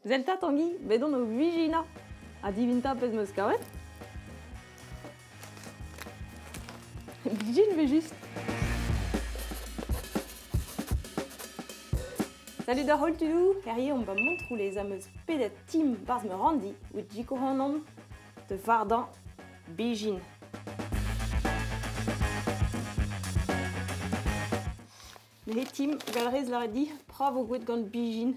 Zelta Tanguy, bet on o vijina. Ha divinta pezh 'meus kavet? Bijin 've just. Salut da holl tudoù, herie omp ba Montroulez am eus pedet Tim 'barzh ma ranndi evit sikour ac'hanomp da fardañ bijin. Neuze Tim, galrez lâret dit, pra vo gwet gant bijin.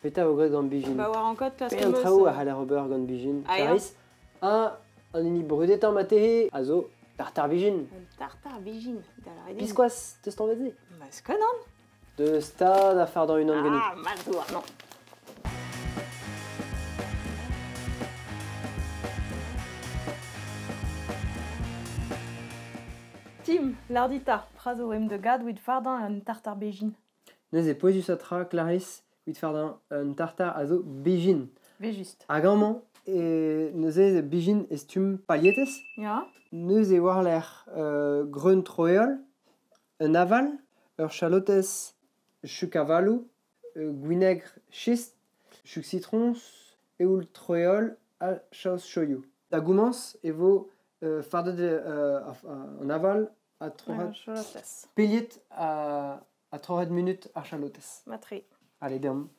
Petra vo graet gant bijin? Ba war an kod klask Pe an traoù a c'haller ober gant bijin? Ah, ya. Clarisse, un, an hini brudetañ marteze a zo tartar bijin. Un tartar bijin, da lâret din. Biskoazh teus tañvet se? Ma skenan. Deus 'ta da fardañ unan ganit. Ah, mat zo warnañ. Tim, lâr dit 'ta, pra zo em da gad evit fardañ un tartar bezhin. Neuze pouezusañ tra, Clarisse, evit fardañ un tartar a zo bezhin. Ve-just. Hag amañ, e, neuze bezhin e stumm pailhetez. Ya. Neuze war-lerc'h greun troeol, un aval, ur chalotez chuk-avaloù, gwinegr chistr, chuk sitroñs, eoul troeol ha chaos choioù. Da gomañs e vo fardet an aval ha troc'het chalotez. Peliet ha troc'het munut ar chalotez. Matre. Allez, deomp.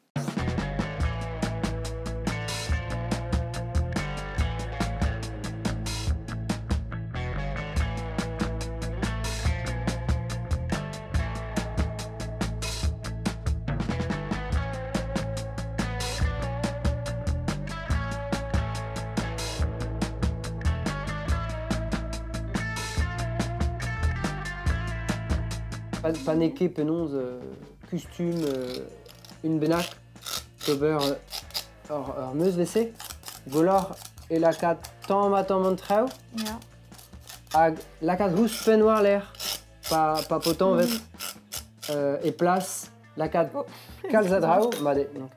Pa n'eo ket penaos kustum un bennak d'ober ur meuz vese, gwelloc'h e lakaat tamm-ha-tamm an traoù Ya. hag lakaat ouzhpenn war-lerc'h pa po tañvet e plas lakaat Oh. kalz a draoù, mat eo. Donc.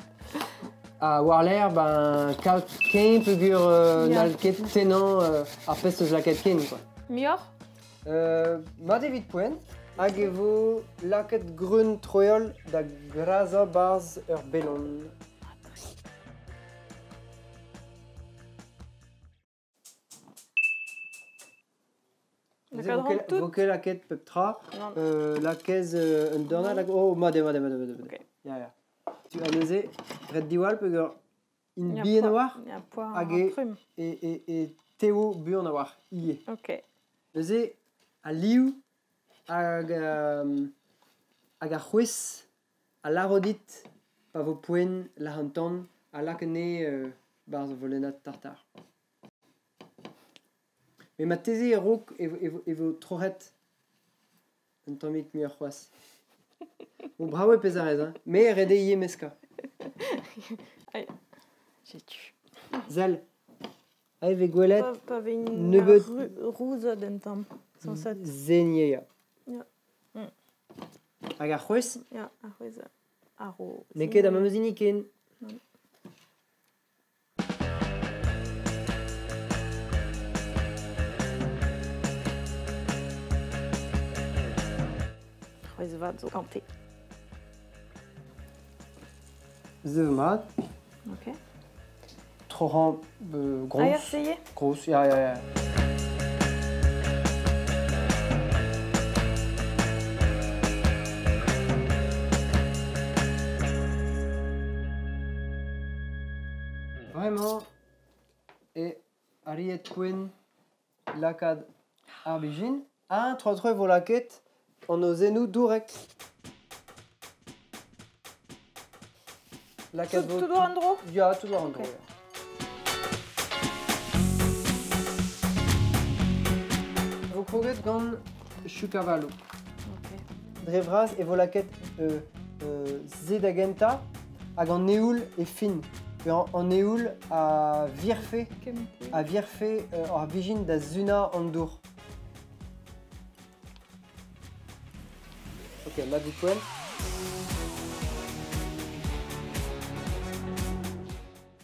Ha war-lerc'h, ben, kaout ken peogwir n'hall ket tennañ ar pezh 'teus lakaet ken, quoi. Muioc'h? Mat evit poent, hag e vo lakaet greun troeol da grazañ 'barzh ur belon. Lakaat ran tout? Vo ket lakaet pep tra. Non. Lakaez un dornad hag... Oh, mat eo, mat eo, mat eo, mat eo. Ok. Ya, ya. Tu ha neuze, ret diwall peogwir int bihan a-walc'h Ya, poa hag ar prum. e tev buan a-walc'h ivez. Ok. Neuze, al liv hag, hag ar c'hwezh a lâro dit pa vo poent lâr an tan a lak anezhe 'barzh ur volennad tartar. Met marteze a-raok e vo troc'het un tammig muioc'h c'hoazh. Bon, brav eo pezh a rez, hein. Me ret eo ivez meskañ. Setu. Sell, aze e vez gwelet Pa vez nebeut rouzet un tamm, sañset. Zenier, ya. Ya. Hag ar c'hwezh? Ya, ar c'hwezh a ro. N'eo ket ar memes hini ken. Non. C'hwezh vat zo gante. Zev mat. Ok. Troc'hañ groñs. Ah, ya, ça y est. Groñs, ya, ya, ya. Bremañ e arriet poent lakaat ar bezhin. Un, trois tre vo lakaet an aozennoù dourek. Lakaat vo... Tout war an dro? Ya, tout war an dro, Ok. ya. Vo kroget gant chuk-avaloù. Ok. Dre vras e vo lakaet se da gentañ hag an eoul e fin. Pe an eoul a virfe, Kempoul. a virfe ar bezhin da sunañ an dour. Ok, mat dit poent.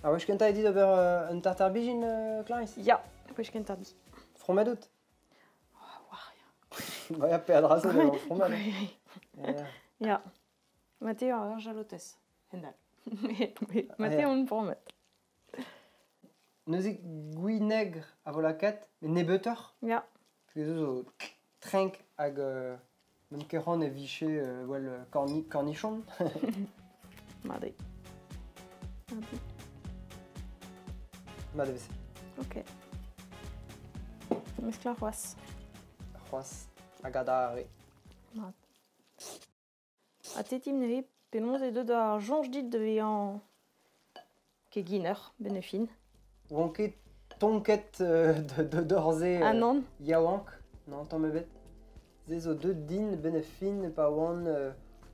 Ar wech kentañ eo dit ober un tartar bezhin, Clarisse? Ya, wech kentañ dit. Fromet out? Oh, war, ya. Ba ya, peadra zo d'ober fromet. Oui. Ya. Ya. Mat eo ar jalotez, hend-all. Mate on promet. Neuze gwinegr a vo lakaet, met nebeutoc'h. Ya. Parce zo trenk hag mem ket e vije well cornichon. Mat eo. Mat e veze. Ok. Mesklañ c'hoazh. C'hoazh hag adarre. Mat. Ha te Tim neuze, penaos eo deuet ar soñj dit da vezañ keginer, benn ar fin? Oan ket tonket d'or-se Ah nann? yaouank, non, tamm ebet. Se zo deuet din benn ar fin pa oan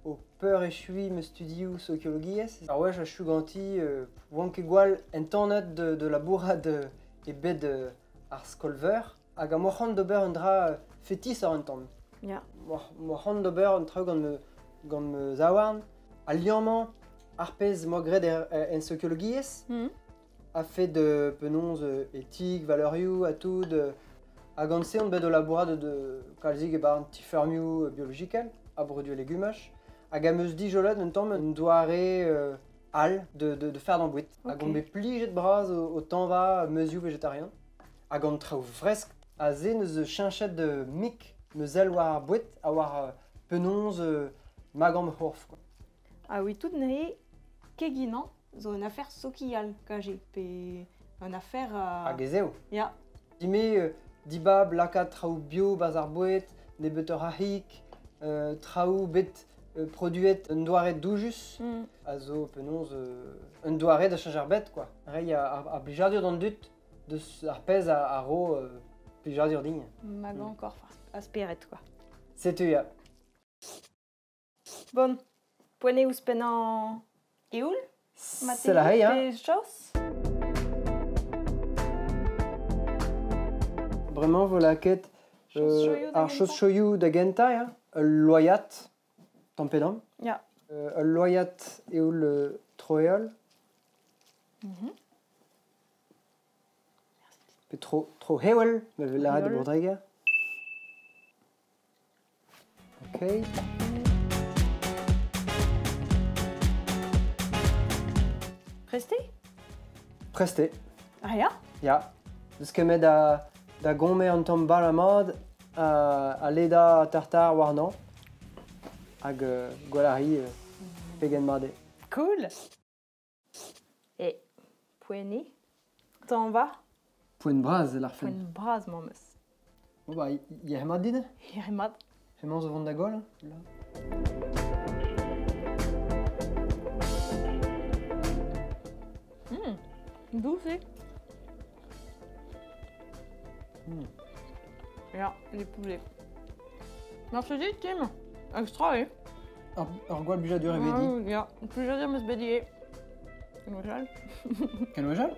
o peurechuiñ ma studioù sokiologiezh. Ar wech achu ganti oan ket gwall entanet de labourat e bed ar skol-veur. Hag am c'hoant d'ober un dra fetisoc'h un tamm. Ya. M'oa c'hoant d'ober un traoù gant ma zaouarn. Al liammañ ar pezh m'oa graet en sokiologiezh. A fait de penaos etik, valeurioù ha tout. Ha gant se on bet o labourat de kalzik e bar an ti-feurmioù biologikel, a broduiñ legumaj. Hag am eus dijolet un tamm un doare all de faire d'an boued. Hag on bet plijet bras o tañva meuzioù vegetarian. Hag an traoù fresk a se neus cheñchet de mik meus sell war ar boued a war penaos magañ ma c'horf. Ah oui, tout neuze keginañ zo un affaire sokial kaje, pe un affaire... Hag ez eo. Ya. Dime dibab lakaat traoù bio barzh ar boued, nebeutoc'h ar c'hig, traoù bet produet un doare doujus, a zo penaos un doare da cheñch ar bed, quoi. Reiñ ar blijadur d'an dud deus ar pezh a ro plijadur din. Magañ korf ar spered, quoi. Setu ya. Bon, poent eo ouzhpennañ eoul? C'est la hein? Pe chos? Bremañ vo lakaet ar chos choioù da gentañ, ya. Ul loiad, tamm pe damm. Ya. Ul loiad eoul troeol. Pe tro hewel, ma vez lâret e Bro-Dreger. Ok. Preste? Preste. Ah ya? Ya. Deus ket da gomer un tamm bal a leda tartar warnañ. Hag gwall a ri pegen mat eo. Cool. E poent eo. Tañva? Poent bras el ar fin. Poent bras, mañ meus. Bon bah, y a mat dit? Y a mat. Hemañ zo vont da goll, là. Dous eo. Ya, les poulets. Merci dit, Tim. Extra, eo. Ur gwall blijadur e vedi. Ya, plijadur meus bet ivez. Kenwejal. Kenwejal?